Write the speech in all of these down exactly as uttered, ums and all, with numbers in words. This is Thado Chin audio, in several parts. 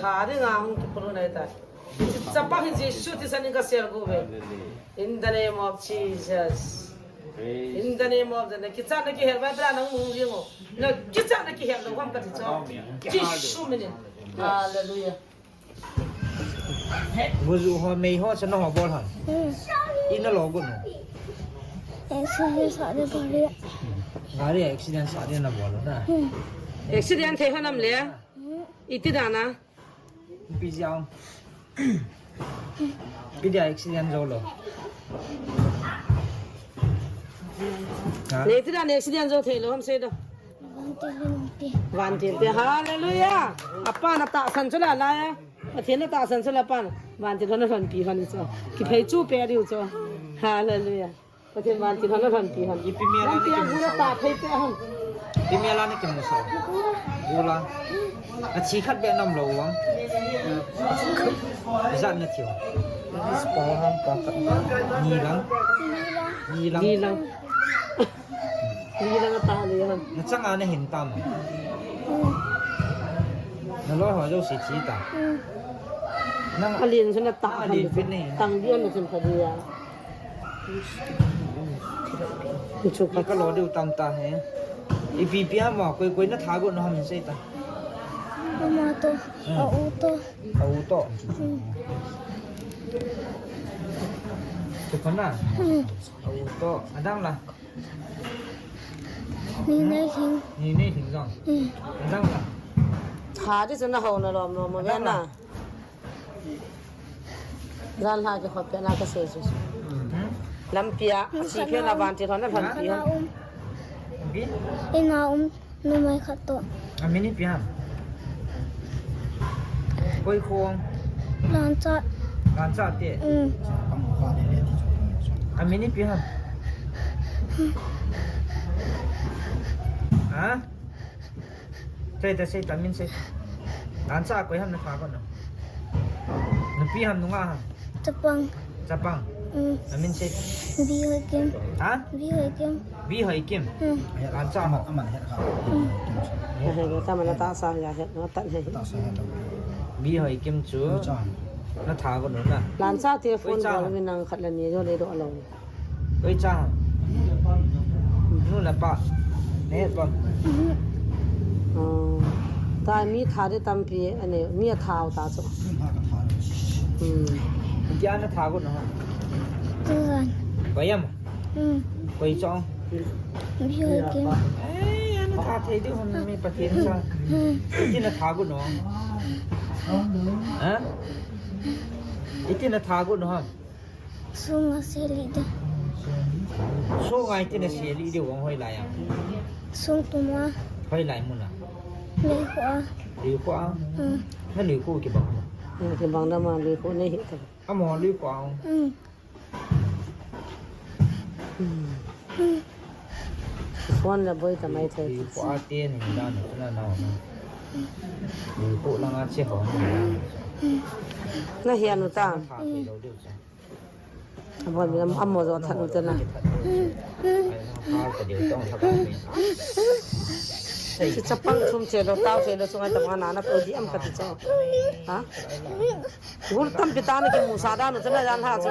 Tha dinga hung kiphurun ahitai. Chapang hi Jesu thisan in kasel got uve. In the name of Jesus. In the name of the, kichat na kihel Bible a nang mu jing o. Na kichat na kihel lou ham kati chu. Jesu minin. Hallelujah. Guju ho, mei ho, chana ho bol ham. Hmm. Ina lo gun. Accident sa de gari. Gari accident sa de na bol na. Hmm. Accident thei ho nam le. Hmm. Iti dan a. Pi jao. Pi dia accident jou lou. Ha? Nei ti dan accident jou thei lou ham sei do. Vantil te. Vantil te. Hallelujah. Apan atahsan chu la la ya. Pathen atahsan chu la pan. Vantil hon a lhonpi hon chu. Kiphei chu pe diu chu. Hallelujah. Pathen vantil hon a lhonpi hon. Ipi mel a na kimu sa? Lampi a gul a ta thei pe hon. Ipi mel a na kimu sa? Gul a. A chi khat be nam lou vang. Ijat na thiu. Ni lang. Ni lang. Ni lang. Ni lang a ta le hon. Na chang a na hin tam. Na loi ho jouse thi ta. Nang a lin chu na ta. A lin fit nei. Tang di na chun kha di ya. Chu ka lo diu tam ta he. Ipi pi ham, koi koi na tha got nom ham sei ta. Ama to, hmm, a u to. A u to. Hmm. Chu ka na. Hmm. A u to. Adang la. Ni nei thing. Ni nei thing jong. Hmm. Adang la. Tha di chu na ho na lom lom ma ve na. Jan lha kihot pet na kasei chu. Lampi a, a chi pet na vantil hon a lhonpi hon. Ina um, numei khat to. A min ipi ham? Koi khong? Lancha. Lancha te? Mm. A min ipi ham? Ha? Sei ta, sei ta, min sei. Lancha koi ham na tha got nom? Nupi ham nungah ham? Chapang. Chapang. Mm. A min sei. Bihoi Kim. Ha? Bihoi Kim. Bihoi Kim. Mm. Lancha ho. Aman het kha. Mm. He, he, ta mana ta sa ya he, na ta he. Ta sa he. Bihoi Kim chu. Lancha. Na tha got nom na. Lancha te phone call mi nang khat la ni jo le do lo. Koi cha? Nu le pa. Ne pa. Mhm. Oh. Ta mi tha de tampi, ane, mi a tha u ta chu. Hmm. Kya na tha got nom? Tuan. Koi ham? Hmm. Koi chong? Bihoi Kim. Eh, na tha thei diu ham mi Pathen cha. Hmm. Iti na tha got nom? Ha? Iti na tha got nom ham? Sunga seli de. Sunga iti na seli de vang hoilai a? Sung tuma. Hoilai muna? Leikho a. Leikho a? Hmm. Na leikho kibang? Hmm, kibang da ma leikho nei hi ta. Amo leikho a? Hmm. Hmm. Phone la boi ta mai thei. Leikho a te ni da na na na. Leikho la nga che ho ni da. Na hi anu ta. Tha thei lou diu cha. Abo mi lam amo jo that u te na. Chu chapang thum che lo, tao che lo, chunga tama na na to di am kati cho. Ha? Gul tampi ta na kimu sa da nu te na jan ha cho.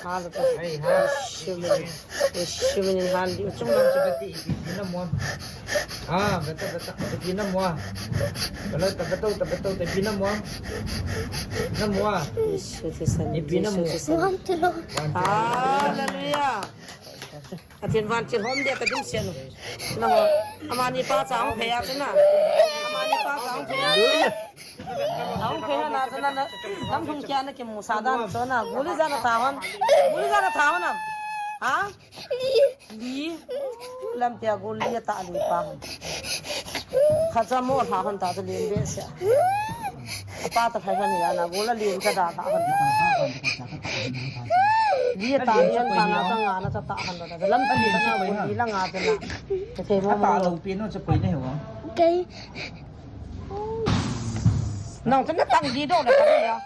Ha lo to. Ei, ha. Shimini. Shimini han di. Chung lang chu beti, ipi na mo. Ah, beta, beta, ipi na mo. Beta, beta, beta, ipi na mo. Na mo. Jesu Christ, ipi na mo. Jesu Christ. Hallelujah. Atin vantil hom dia ka ding sian. Na ho. Amani pa cha hung phei a chu na. Amani pa cha hung phei a. Hung phei na chu na. Nam thum kia na kimu sa dan chu na. Guli ja na tha hon. Guli ja na tha hon am? Ha? Li. Lampi a gul li ta li pa hon. Kha cha mo tha hon ta chu lin be sia. Pa ta phai hon ya na gul a lin cha da ta hon. Li ta li hon ta na ta nga na cha ta hon da. Lampi na gul li la nga cha na. Ka thei mo mo. Ta lo pi no cha koi ne wa. Kei. Nang cha na tang li do na ka ya.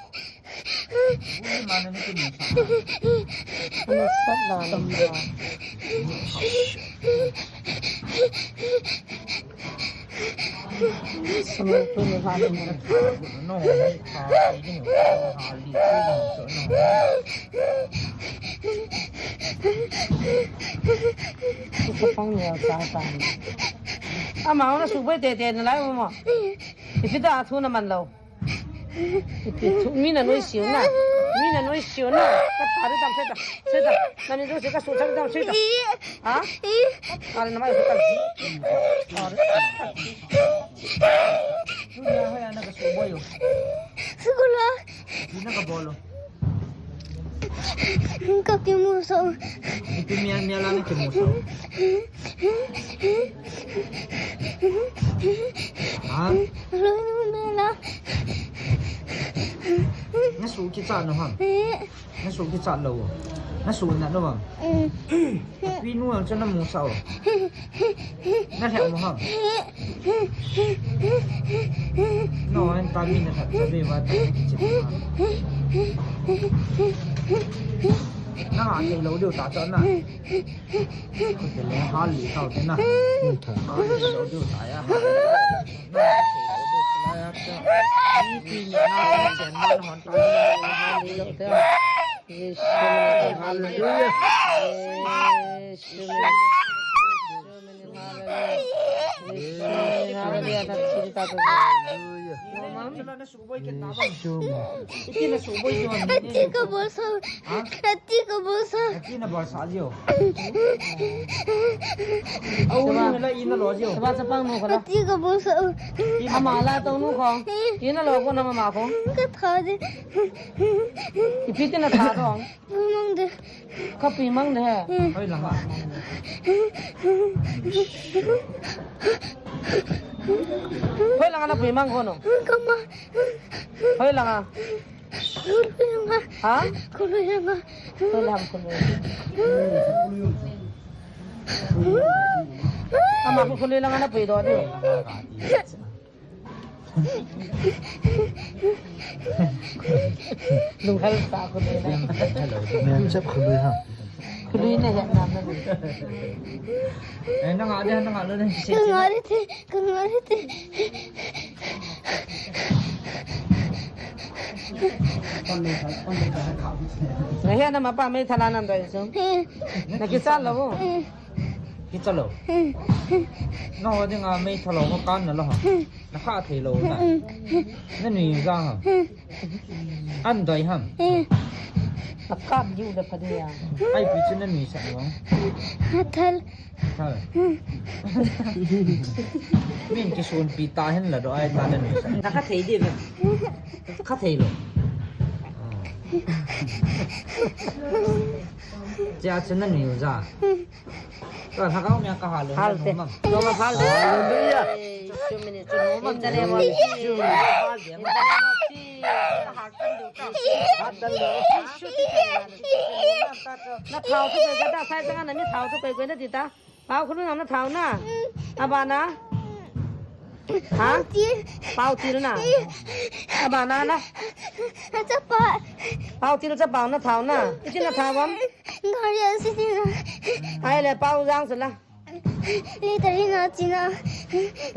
Sumang tu ni ha ni. Amau na suboi tete nalai mo. Ipi ta thu naman lou. Ipi thu, mi nanoi siu na. Mi nanoi siu na. Ka thari dam se da. Se da. Nani do se ka su thari dam se da. Ha? Kare namai ka. Dunia hoya na ka suboi yo. Sukula. Ina ka bolo. Ka kimu so. Ipi mia, mia la na kimu so. Ha? Lo ni mela. Na su kicha no ham. Na su kicha lo. Na su na lo ham. Pi nu ang chana mu sao. Na lheh mo ham. No, an ta mi na lheh sa be ba ta kichi. Na ha ke lo deu ta chana. Ko te le ha li sao te na. Ha li lo deu ta ya. Hallelujah. Hallelujah. Ati ka bolsa. Ha? Ati ka bolsa. Ati na bolsa jo. Au ni la ina lo jo. Saba chapang nu ko la. Ati ka bolsa. Ama la tong nu ko. Ina lo ko na mama ko. Ka tha de. Ipi ti na tha dong. Pui mang de. Ka pui mang de he. Hoi langa. Hoi langa na pui mang ko no. Ka ma. Hoi langa. Khului langa. Ha? Khului langa. Khului langa, khului. Ama khu khului langa na pui do di. Lunghel sa khului langa. Mem chap khului ha. Khului na he na na. Eh, na nga de, na nga lo de. Ka nga de te, ka nga de te. Na he na mapa mei thala nam doi su. Na kicha lo. Kicha lo. No, de nga mei thala mo kan na lo ha. Na kha thei lo na. Na nui ja ha. An doi ham. Na kap diu da pha de ya. Ai pi chu na nui sa lo. Thal. Thal. Min kisun pi ta hen la do ai ta na nui sa. Na kha thei de ve. Kha thei lo. Cha chu na nui ja. Ka lhagao mia ka hal le. Hal te. Nom am? Nom am hal te. Hallelujah. Two minutes. Nom am? In the name of Jesus. In the name of Jesus. Na thao tu koi koi da sai sanga na mi thao tu koi koi na ti ta. Pao khunu na thao na. Aba na. Ha? Pao til na. Aba na na. Chapa. Pao til chapa na thao na. Iti na thao am? Gari a si na. Ai le pao jang sala. Litre na china.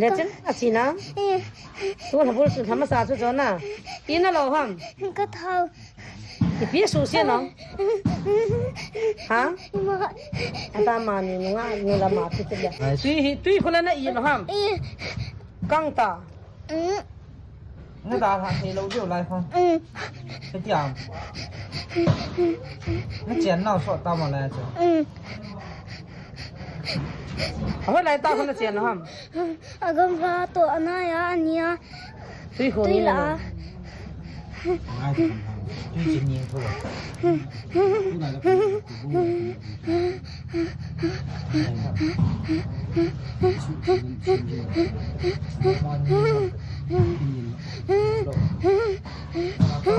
Litre a china. Eh. Tu habul su thama sa su chona. Ina lo ham. Ka thao. Ipi su se no. Ha? Ima. Ata mani nunga nula ma tu tu ya. Tui hi, tui khula na i lo ham. Eh. Kang ta. Mm. Na da ha thei lo diu lai kho. Mm. Ka ti am. Na chen nau so ta ma lai chu. Mm. Hoi lai ta kho na chen ham. Agam ra to ana ya ania. Tui kho ni la. Tui chin ni kho.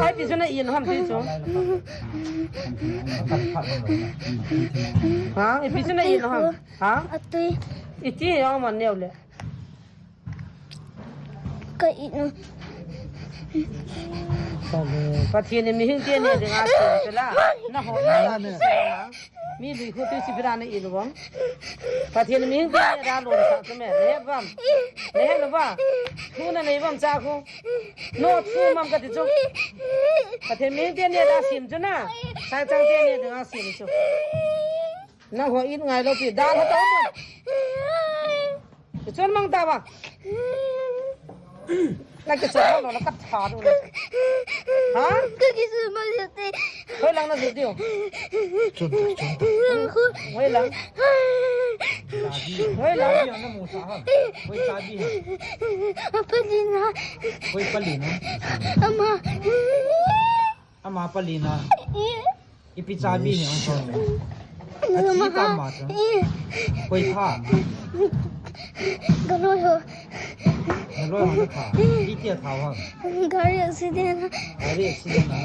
Ai, ipi chu na in ham ti chu. Ha, ipi chu na in ham. Ha? Atui. Iti ya man neu le. Ka inu. Pathen in mihing te ne dinga chu la. Na ho na ne. Mi lui khu tui chi pira na i lu bang. Pathen mi hing te ne da lon sa chu me. Ne bam. Ne lu ba. Thu na nei bam cha khu. No thu mam ka ti chu. Pathen mi hing te ne da sim chu na. Sai chang te ne da sim chu. Nang ho in ngai lo pi da ha to. Kichun mang ta ba. Na kichun mang lo na ka tha du le. Ha? Ka kichun mang lo te. Hoi lang na ju diu. Chun ta, chun ta. Hoi lang. Hoi lang. Hoi na mu sa ha. Hoi cha bi ha. Apa ni na? Hoi pa li na. Ama. Ama pali na. Ipi chabi hi ang son. Achi ka ma cha. Koi tha. Galoi ho. Galoi ho tha. Iti a tha ho. Gari accident. Gari accident na.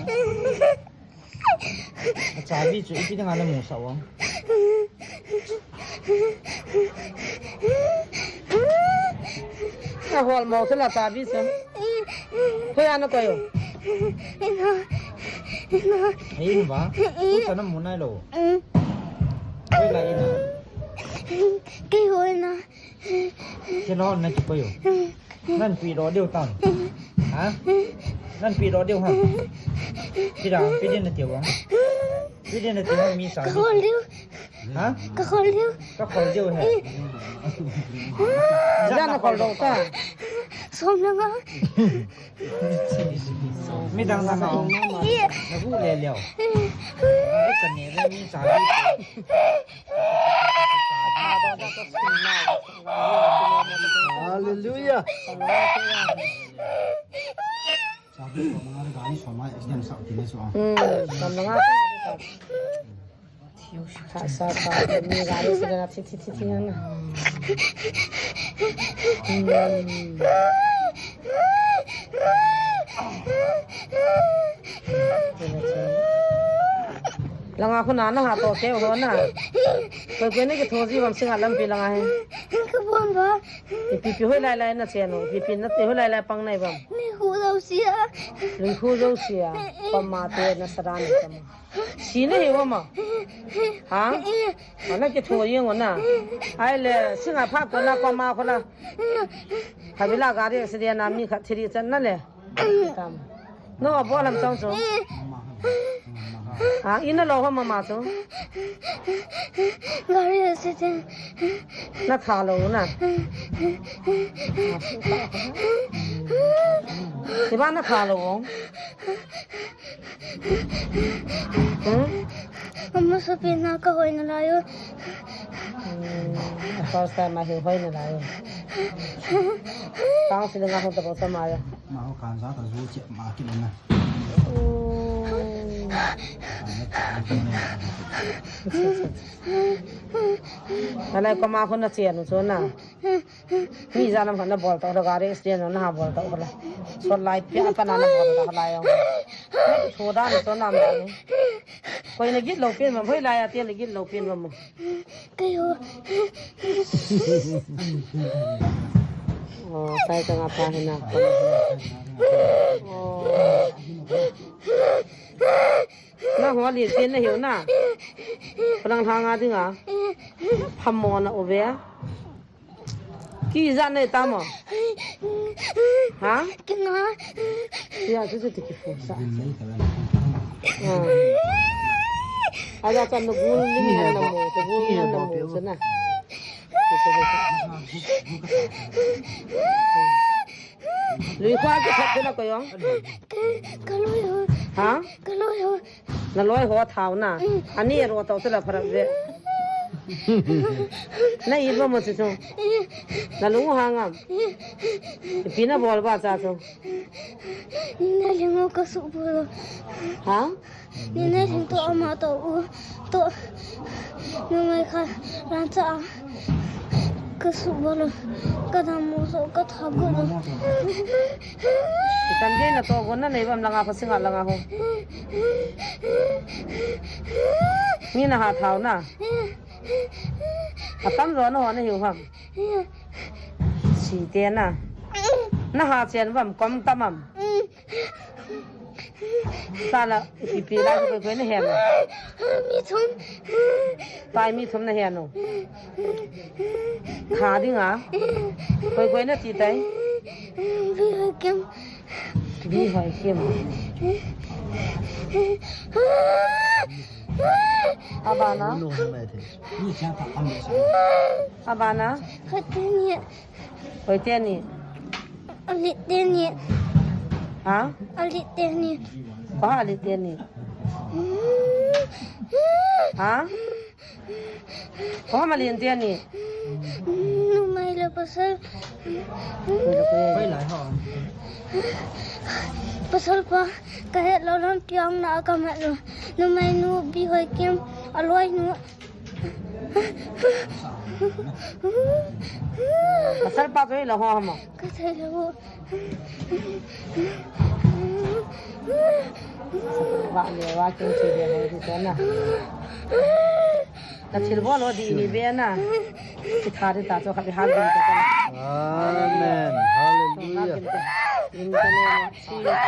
Achabi chu ipi dang ana mu sa wang. Na hol mo thela ta bi sem. Hoi ana koi o. Ina. Ina. Hei ba. Hoi ta na mu nai lo. Hoi la ina. Kei hoi na. Kei lo na ki koi o. Nan pi ro deu tam. Ha? Nan pi ro deu ha. Pi da, pi din na tiu ha. Pi din na tiu ha mi sa. Ka khol deu. Ha? Ka khol deu. Ka khol deu he. Ja na khol deu ta. Som na nga. Mi dang na nga. Na bu le leo. Ai ka ne le mi sa. Hallelujah. Sabi ko, mga gari, so, mga accident sa, kine, so, ah. Hmm, sa mga sa, sa, sa, mga gari sila na, ti, ti, ti, ti, na. Hmm. Langa khu na na ha to ke ho na. Ko ke ne ke thoji bam singa lampi langa he. Ka bon ba. Ipi pi hoi lai lai na che no. Ipi pi na te hoi lai lai pang nai bam. Ni hu lo sia. Ni hu lo sia. Pa ma te na sara ni kama. Si na hi wa ma. Ha? Ana ke thoji ngo na. Ai le singa pha ko na pa ma ko na. Habila gari accident na mi khat thiri chan na le. Tam. No, abol ham chang chu. Ha, ina lo ho mama chu. Gari accident. Na tha lo na. Iba na tha lo. Hmm? Ama sapi na ka hoi na lai o. Hmm, first time a hi hoi na lai o. Tang sili nga hon ta bo sa ma ya. Ma ho kan za ta zu che ma ki na. Oh. Alai ko ma hon na che nu chu na. Mi ja nam khan na bol ta la gari accident na ha bol ta la. So lai pia pa na na bol ta la yo. Chu da ni so nam da ni. Koi na git lo pin ma hoi lai a te na git lo pin ma mo. Kayo. Oh, sai ka nga pa hina. Oh. Na ho li pin na hiu na. Palang hanga dinga. Phamo na o ve. Ki ja ne ta mo? Ha? Kina. Ya, chu chu ti ki fu sa. Ah. Aja chan no gul ni na mo, ko gul ni na mo, chu na. Lui khua ki thak na ko yong. Ka lui ho. Ha? Ka lui ho. Na loi ho thao na. Mm. Ani ro tao se la pharap ve. Na i ba mo chu chu. Mm. Na lung hang am. Mm. Pi na bol ba cha chu. Na lung ka su bol. Ha? Ni na lung to ama to u. To. Nu mai kha ran cha. Ka su bol. Ka dam mo so ka tha go. Kan je na to go na nei bam langa pha singa langa ho. Ni na ha thao na. A tam ro na ho na hiu ham. Si te na. Na ha chen bam kom tam am. Sala, ipi pi la, koi koi na he no. Mi thum. Pai mi thum na he no. Tha ding a. Koi koi na ti tai. Bi hoi kem. Bi hoi kem. Abana. Abana. Koi teni. Koi teni. Alit teni. Ha? Alit teni. Koi alit teni. Ha? Koi alit teni. Numei le pasal. Pasal pa, kahet lou lam piang na kamet lou. Numei nu Bihoi Kem, aloi nu. Pasal pa koi la ho hama. Ka thei lou. Wa le wa kin chi de ho di na. Na thil bol lo di ni be na. Ki tha di ta cho kha di ha di ta. Amen. Hallelujah. In the name of Jesus.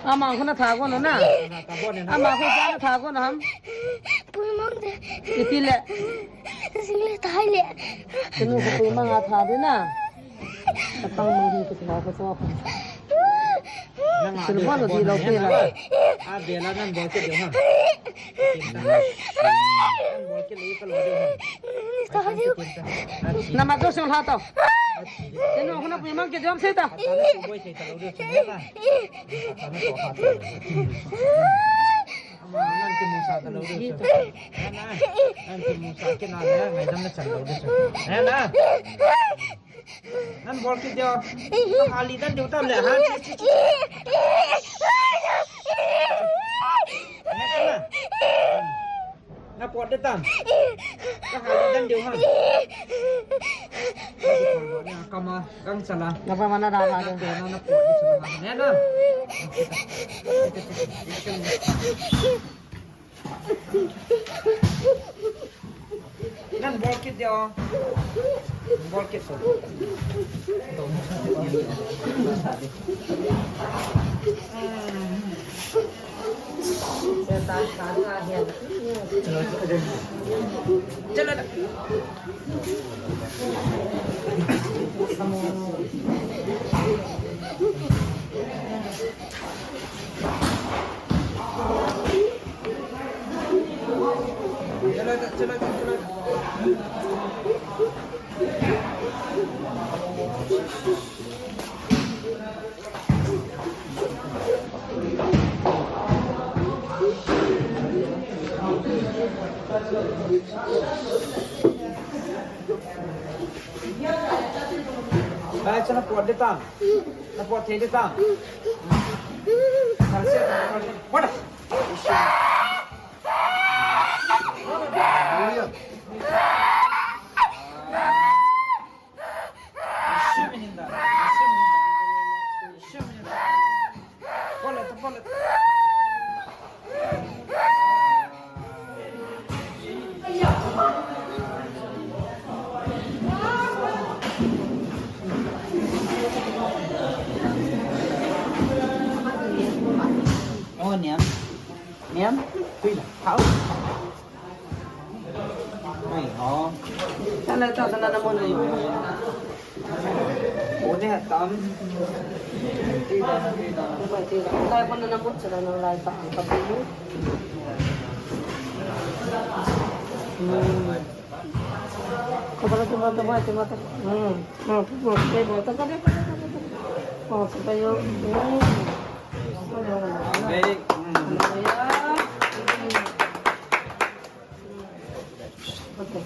Ama khu na tha ko no na. Ama khu ja na tha ko no ham. Pui mang de. Iti le. Sing le tai le. Kenu khu pui mang a tha de na. Tapang mang hi ko tha ko to. Sil bol lo di lo pe la. A be la nan bol ke de ha. Nan bol ke le ka lo de ha. Nama to sung lha to. Kenu khu na pui mang ke de ham sei ta. Nan bol kit deo. Hali dan deu tam le ha. Na pot de tam. Ka ha dan deu ha. Kama kang sala. Na pa mana da ha de. Na pot de sala. Ne na. Nan bol kit deo. Bol kit so. Bai, cha na pot de tam. Na pot thei de tam. Pot. Oh, niam. Niam. Tui la. Hao. Ai, ho. Tan la ta tan la na mo ni. O ne ha tam. Ti da, ti da. Ko ti da. Lai ko na na mo cha la na lai ta ka pu. Hmm. Ko ba tu ma tu ma tu ma tu. Hmm. Hmm. Ko ba tu ma tu ma tu. Oh, supaya. Hmm. Very. Hmm. Ya. Hmm. Okay.